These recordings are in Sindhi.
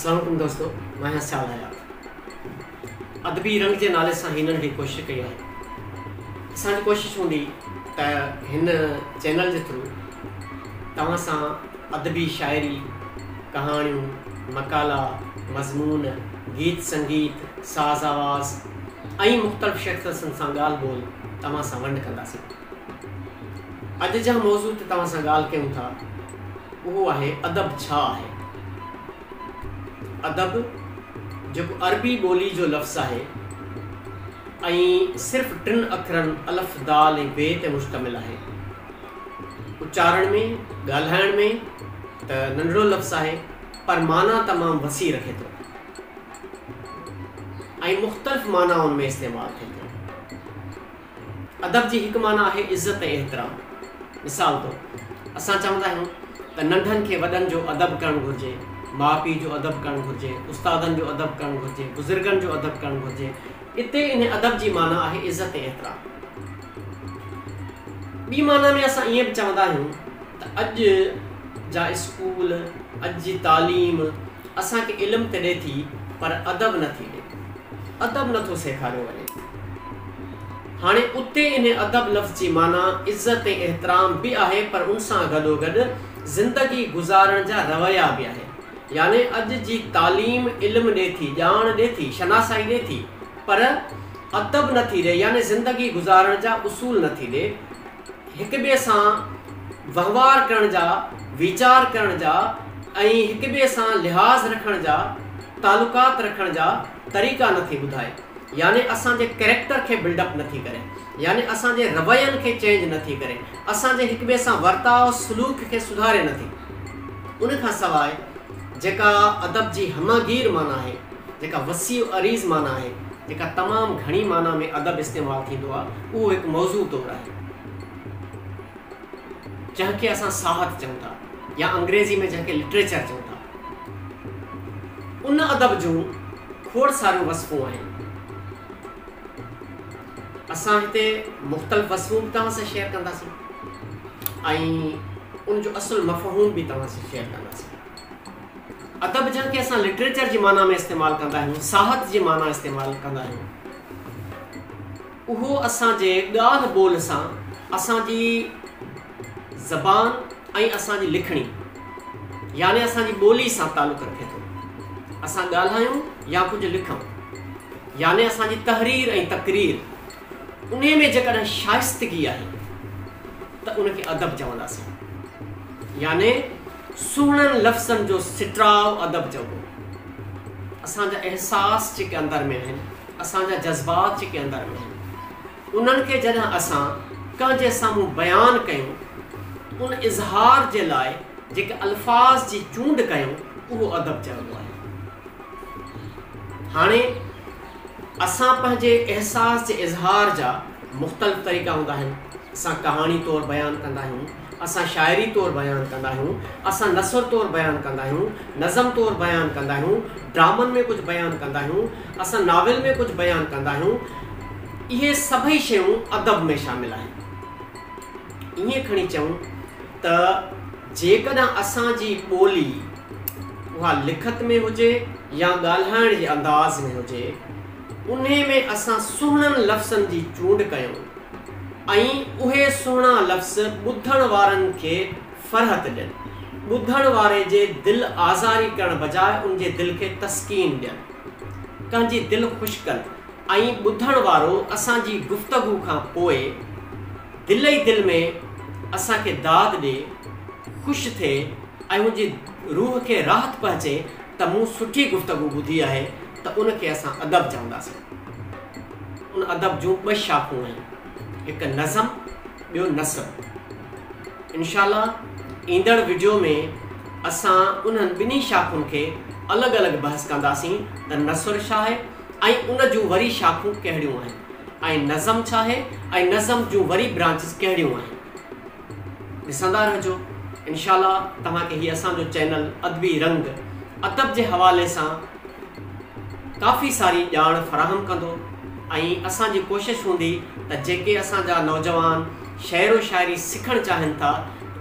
اسلام عليڪم دوستو مان آهيان سيال حيات ادبي رنگ جي نالي سان هي ننڍڙي ڪوشش ڪئي آهي اسان جي ڪوشش هوندي ته هن چينل جي ٿرو توهان سان ادبي شاعري ڪهاڻيون مقالا مضمون گيت سنگيت ساز آواز ۽ مختلف شخصيتن سان ڳالهه ٻولهه توهان سان ونڊ ڪنداسين اڄ جنهن موضوع تي توهان سان ڳالهه ڪيون ٿا اهو آهي ادب ڇا آهي؟ ادب جيڪو عربي ٻولي جو لفظ آهي ۽ صرف ٽن اکرن الف، دال ۽ بي تي مشتمل آهي. اچارڻ ۾، ڳالهائڻ ۾ ته ننڍڙو لفظ آهي پر معنيٰ تمام وسيع رکي ٿو ۽ مختلف معنائن ۾ استعمال ٿئي ٿو. ادب جي هڪ معنيٰ آهي عزت ۽ احترام. مثال طور، اسان چوندا آهيون ته ننڍن کي وڏن جو ادب ڪرڻ گهرجي، ماء پيء جو ادب ڪرڻ گهرجي، استادن جو ادب ڪرڻ گهرجي، بزرگن جو ادب ڪرڻ گهرجي. اتي ان ادب جي معنيٰ آهي عزت ۽ احترام. ٻي معنيٰ ۾ اسان ائين به چوندا آهيون ته اڄ جا اسڪول، اڄ جي تعليم اسان کي علم ته ڏئي ٿي پر ادب نه ٿي ڏئي. ادب نه ٿو سيکاريو وڃي. هاڻي اتي انهي ادب لفظ جي معنيٰ عزت ۽ احترام به آهي پر ان سان گڏوگڏ زندگي گذارڻ جا رويا به آهن. يعني اڄ جي تعليم علم ڏي ٿي، ڄاڻ ڏي ٿي، شناسائي ڏي ٿي پر ادب نه ٿي ڏي يعني زندگي گذارڻ جا اصول نه ٿي ڏي. هڪ ٻئي سان وهنوار ڪرڻ جا، ويچار ڪرڻ جا ۽ هڪ ٻئي سان لحاظ رکڻ جا، تعلقات رکڻ جا طريقا نه ٿي ٻڌائي. يعني اسان جي ڪريڪٽر کي بلڊ اپ نه ٿي ڪري. يعني اسان جي روين کي چينج نه ٿي ڪري. اسان جي هڪ ٻئي سان ورتاء، سلوڪ کي سڌاري نه ٿي. ان کان سواء جيڪا ادب جي همه گير معنيٰ آهي، جيڪا وسيع و عريض معنيٰ آهي، جيڪا تمام گهڻي معنيٰ ۾ ادب استعمال ٿيندو آهي، اهو هڪ موضوع طور آهي، جنهن کي اسان ساهت چئون ٿا يا انگريزي ۾ جنهن کي لٽريچر چئون ٿا. ان ادب جون کوڙ ساريون وصفون آهن. اسان هتي مختلف وصفون به توهان سان شيئر ڪنداسين ۽ ان جو اصل مفهوم به توهان سان شيئر ڪنداسين. ادب جنهن کي اسان لٽريچر جي معنيٰ ۾ استعمال ڪندا آهيون، ساهت جي معنيٰ استعمال ڪندا آهيون، اهو اسان جي ڳالهه ٻولهه سان اسان جي زبان ۽ اسان جي لکڻي يعني اسان جي ٻولي سان تعلق رکي ٿو. اسان ڳالهايون يا ڪجهه لکون يعني اسان جي تحرير ۽ تقرير انهي ۾ جيڪڏهن شائستگي آهي ته ان کي ادب چونداسين. يعني سهڻن لفظن جو سٽراء ادب چئبو. اسان جا احساس جيڪي اندر ۾ آهن، اسان جا جذبات جيڪي اندر ۾ آهن، انهن کي جڏهن اسان ڪنهن جي سامهون بيان ڪيون، ان اظهار جي لاء جيڪي الفاظ جي چونڊ ڪيون، اهو ادب چئبو آهي. هاڻي اسان پنهنجي احساس جي اظهار جا مختلف طريقا هوندا آهن. اسان ڪهاڻي طور بيان ڪندا آهيون، اسان شاعري طور بيان ڪندا آهيون، اسان نثر طور بيان ڪندا آهيون، نظم طور بيان ڪندا آهيون، ڊرامن ۾ ڪجهه بيان ڪندا آهيون، اسان ناول ۾ ڪجهه بيان ڪندا آهيون. اهي سڀئي شيون ادب ۾ شامل آهن. ائين کڻي چئون ته جيڪڏهن اسان جي ٻولي اها لکت ۾ هجي يا ڳالهائڻ جي انداز ۾ هجي، انهي ۾ اسان سهڻن لفظن جي چونڊ ڪيون، ۽ اهي سهڻا لفظ ٻڌڻ وارن کي فرحت ڏين، ٻڌڻ واري جي دل آزاري ڪرڻ بجاء ان جي دل کي تسڪين ڏين، ڪنهن جي دل خوش ڪن ۽ ٻڌڻ وارو اسان جي گفتگو کان پوء دل ئي دل ۾ اسان کي داد ڏي، خوش ٿئي ۽ ان جي روح کي راحت پهچي ته مون سٺي گفتگو ٻڌي آهي ته ان کي اسان ادب چونداسين. ان ادب جون ٻه شاخون آهن، هڪ نظم ٻيو نثر. انشاء الله ايندڙ وڊيو ۾ اسان انهن ٻنهي شاخن کي الڳ الڳ بحث ڪنداسين ته نثر ڇا آهي ۽ ان جون وري شاخون ڪهڙيون آهن ۽ نظم ڇا آهي ۽ نظم جون وري برانچز ڪهڙيون آهن. ڏسندا رهجو انشاء الله توهان کي هي اسان جو چينل ادبي رنگ ادب جي حوالي سان ڪافي ساري ڄاڻ فراهم ڪندو ۽ اسان جي ڪوشش هوندي ته جيڪي اسان جا نوجوان شعر و شاعري سکڻ چاهين ٿا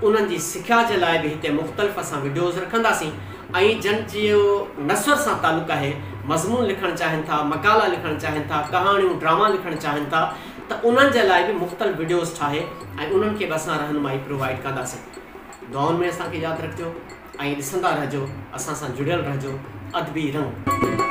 انهن جي سکيا جي لاء به هتي مختلف اسان وڊيوز رکنداسين. ۽ جن جو نثر سان تعلق آهي، مضمون لکڻ چاهين ٿا، مقالا لکڻ چاهين ٿا، ڪهاڻيون، ڊراما لکڻ چاهين ٿا ته انهن جي لاء به مختلف وڊيوز ٺاهي ۽ انهن کي به اسان رهنمائي پرووائيڊ ڪنداسين. دعائن ۾ اسان کي ياد رکجو ۽ ڏسندا رهجو، اسان سان جڙيل رهجو. ادبي رنگ.